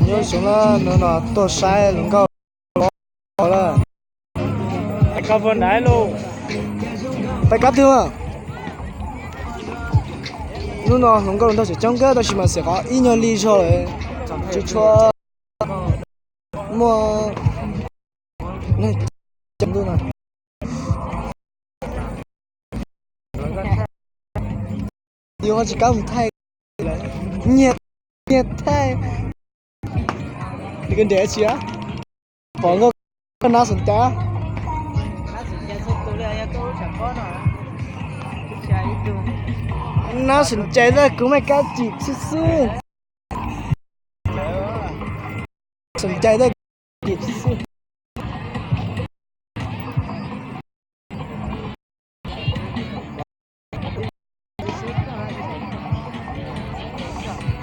Nyob zoo na, hnub no tuaj saib hluas nkauj lawm. Pais kab twg? Hnub no hluas nkauj los nrog tseem coob kawg tab sis mas xiam qhov ib nyuag li zog lawm, tsis tshua muaj neeg coob ntuj na. Yus ho tsis kam mus thaij, nyiag, nyiag thaij. Nws nrem tsis pom nkauj, koj nab xom cai. Nab xom cai tab kuv maj kab cim xwb xwb. Xom cai tab kuv cim xwb xwb.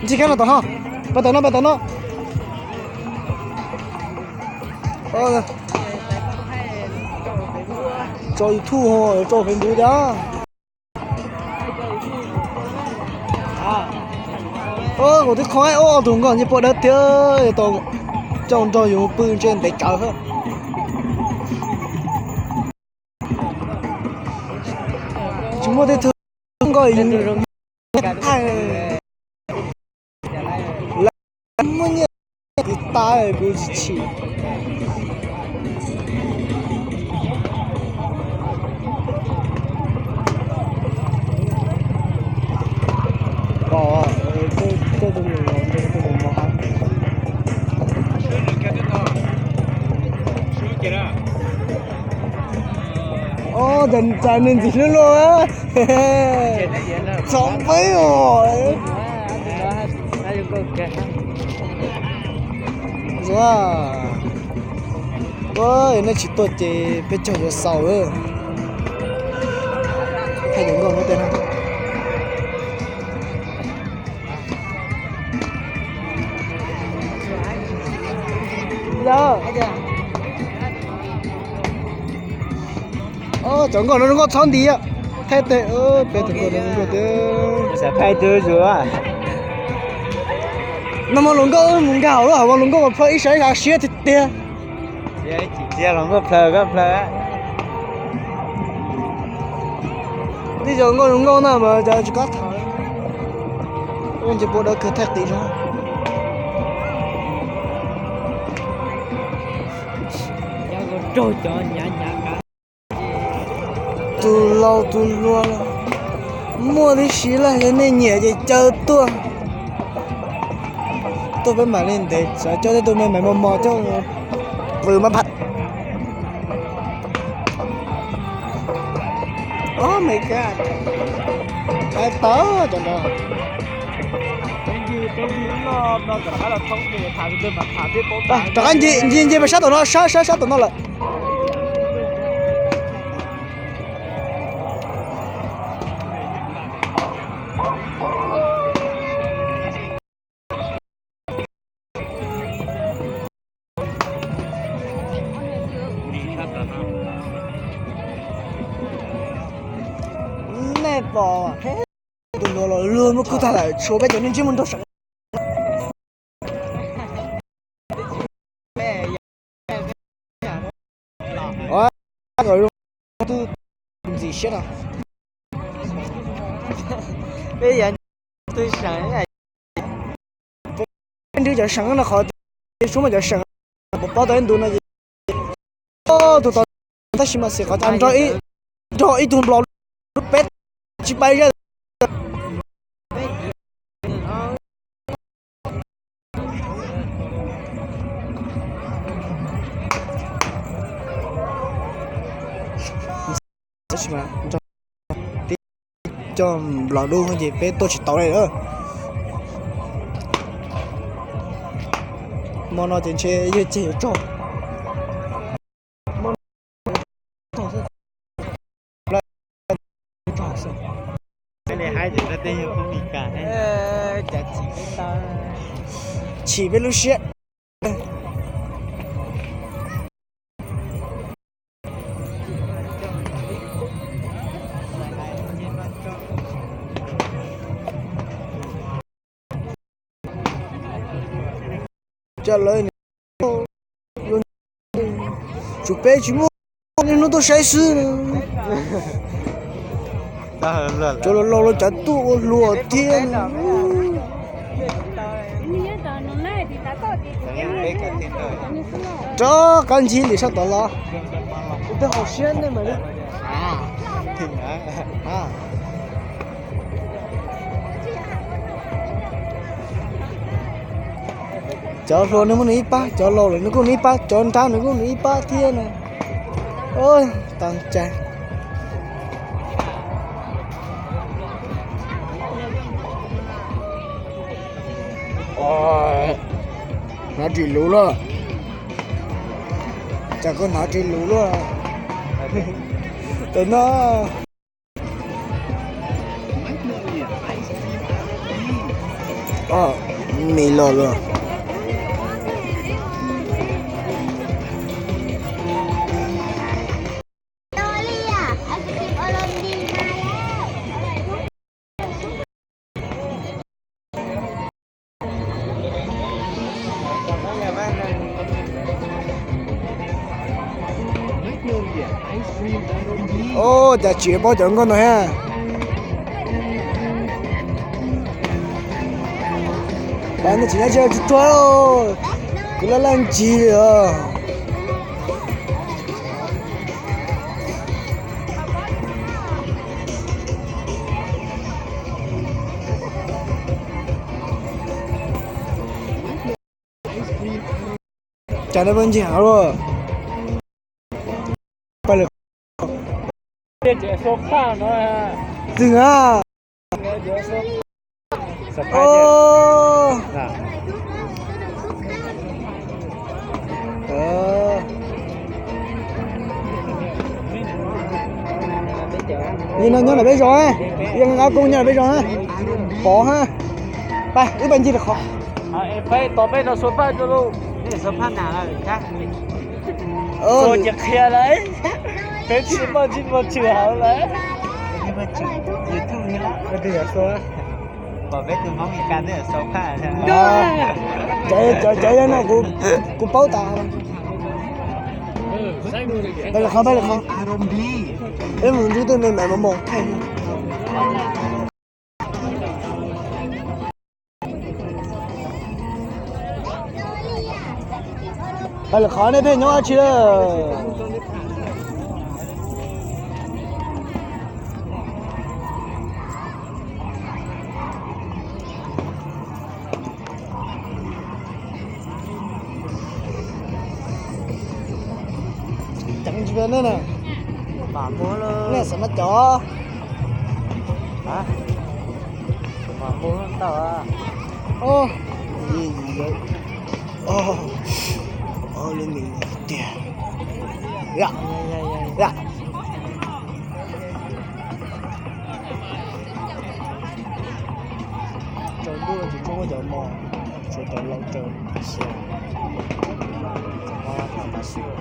Ntxig kab no tom no, pais tom no, pais tom no. Tso YouTube, tso Facebook thiab. Kuv twb qhov ob tug nkauj nce pua dawb thiab, tau coj nrog yus pw ntshe ntev tsawv. Tsis muaj tej tug nkauj yus thaij, lawv muaj nyiaj kwv tas kuv tsis chim. Ob, cas nws ntxim hlub luaj. Txhob peb os. Nej tsis tuaj ces peb caug yuav xaus. Thaij cov nkauj no tej na. Cov nkauj no zoo nkauj txhob nti, thaij tej, peb tus nkauj no zoo nkauj tiag. Xav thaij twg zus. Nag hmo hluas nkauj mus nkag hauv lub hauv mas hluas nkauj mas plhaw ib sab ib sab siab tiag tiag. Tsis txia hluas nkauj plhaw koj plhaw. Tej cov nkauj zoo nkauj na mas cas tsis kam tham. Ua nce pua dawb kawg thaij qis zog. Tus laus tus hluas los muaj tib si lawm, yog nej nyiam ces caw tuaj. Tuaj peb mam li ntev, xav coj tej tus me me mos mos coj pw mab phaj. Oh my god. Ai tau cov nrad. Rov qab nce, nce, nce pes sab tom no, sab, sab, sab tom no lawm. Nej pom tus hluas los luag muab kub tag lawm, tshuav peb cov neeg ntsej muag nraug seem. Ntxim siab no. Peb yog tus seem, peb nrhiav cov seem no qhov tias suab mas cov seem puas paub tau ib ntus no ces tus tau tab sis mas xim qhov cas nrog ib, nrog ib tug nplaum lub peb tsis paib zaj. Tab sis mas nrog tib co nplaum dub ces peb tuaj tsis tau li. Hmo no ces ntshe yawg ceg yuav tsaug. Chim peb lub siab. Cas lawv, tsum peb tsis muaj, niaj hnub tuaj saib xwb. Cov laus laus cas tuaj ua hluas thiab. Rov qab ncig li sab tod los. Kuv twb hauv siab nej mas li. Cov hluas nws muaj nws ib pab, cov laus lawm nws kuj nws ib pab, cov nrab nws kuj nws ib pab thiab na. Tag cai. Hnav ris luv luaj. Cas koj hnav ris luv luaj? Tam no, me los luaj. Ua cas tsis paub cov nkauj no thiab. Pas no tsis nyob tsis tuag, kuv laj laj ncig os. Cas nej pheej ncig heev luaj? Pab lawm. Twg a? Li no nyob ntawm peb zos, yeej nqa koob nyob ntawm peb zos, pov ha. Pab wb pab ncig rau qhov. Peb tos peb no xuas phaj rau lawm. Ces qhia lawm, peb thiaj poj ntsig pov tshwm hauv lawm. Pom peb tus Hmoob Mes Kas twb xuas phaj. Cov cov no kuv paub tas. Pab lawm qhov, pab lawm qhov. Peb mus nrug tej me me mos mos thaij. Pab lawm qhov nej pheej nyob dab tsi lawm? Ceev tsis pab nej na. Nej xav mas cov, tsaus ntuj tsis tshua muaj cov mos, tshuav cov laus raws xyoo.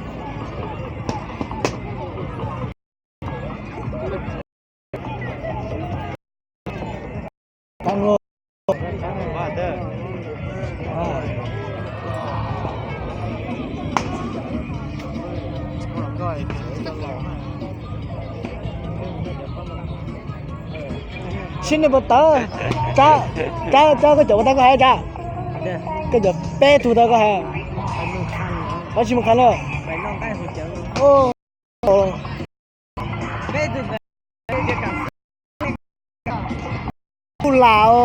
Sib nej puas tawv? Tsab, Tsab, Tsab, koj cov puas tau koj hais Tsab? Koj cov peb tug tau koj hais? Koj tsis mus qhia lawm. Kuj lam os.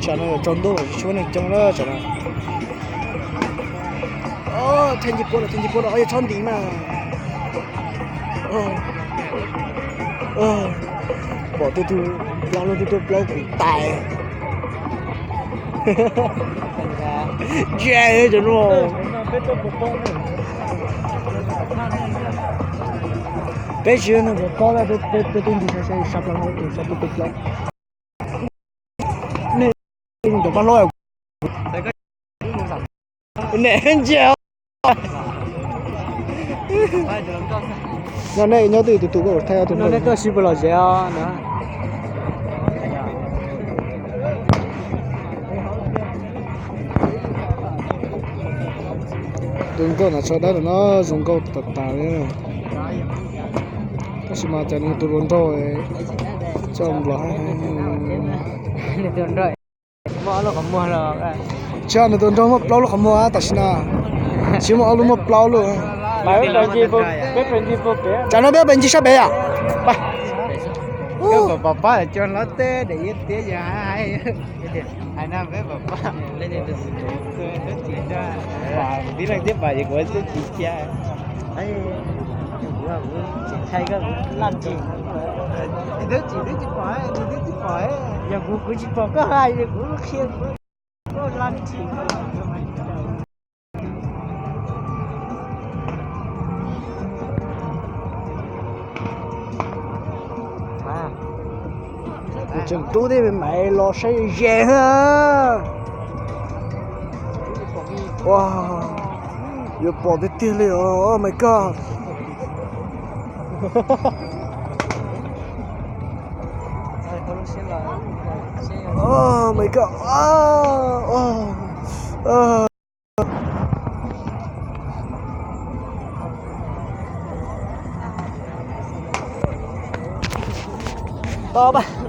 Tsam no yuav tsaus ntuj lawm tsis tshua muaj neeg coob lawm tsam no. Theej ncej puab lawm, theej ncej puab lawm, yog tshab ntiv mas. Pom tej tug plaub, tej tug plaub kuv tais. Ntsia cov no. Peb tsis yog neeg puas paub, peb twb ntsis sab plaub sab tub tub plaub. Nej cov pab hlob, nej ntsia, Nyob nej nyob twj ywm tus tus koj thaij ob tug no. Nej tuaj sib puas los zem os na. Tus nkauj na, tso dab no zoo nkauj tas tas li. Tab sis mas cas nws tus hluas nraug coj nplog. Tsis, nws tus nraug muaj plaub lub qhov muag tam sim na. Tsis muaj ob lub, muaj plaub lub. Tsam no peb pes ncig sab pem yom. Yog kuv, kuv tsis pom koj hais, kuv qhia kuv. Kuv tseem rub tej me maiv los saib ze. Yuav pom tiag tiag li os, oh my god. Oh my god. Tau pab.